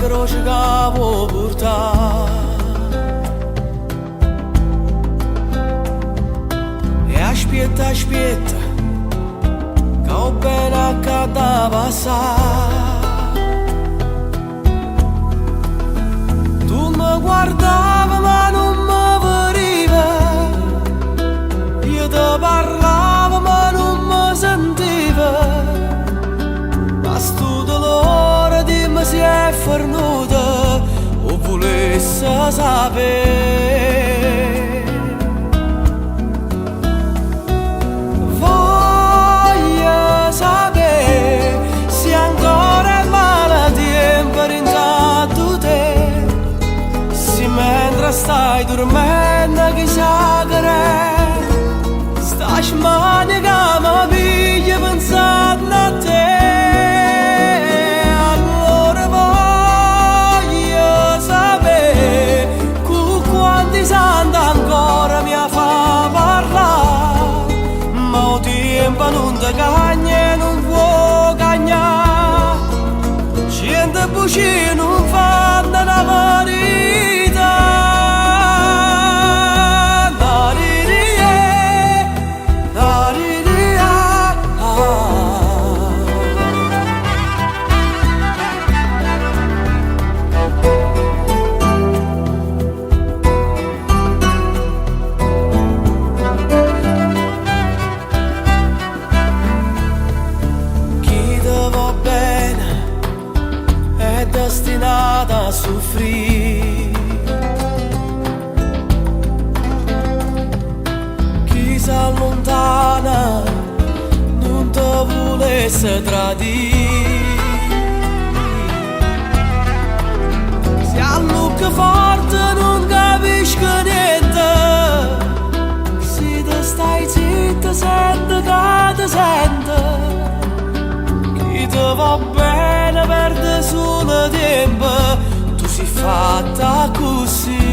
croce ca vuò purtà. E aspietta, aspietta, ca 'o bbene c'adda passà. Tu me guardave ma nun me vedive, io te parlavo ma nun me sentive. Ma stu dolore dimme si è fernuto, 'o vulesse sapè. Voglio sapè si ancora è male tiempo dint' 'a te. Si mentre stai dormendo chissà che r'è. Sta smania che mi piglia pensando a te. Allora voglio sapè cu quanti santi ancora mi fa parlà. Ma 'o tiempo nun te cagna e nun vuò cagnà. Ciento bucie nun fanno na verità. Na di di eh, na di di ah, ah. Chi te vo' bene è destinato a suffrì. Chi s'allontana nun te vulesse tradì. Si allucca forte nun capisco niente. Si te stai zitta sente che te sente. Chi te vo' bene perde solo tiempo, tu si fatta così.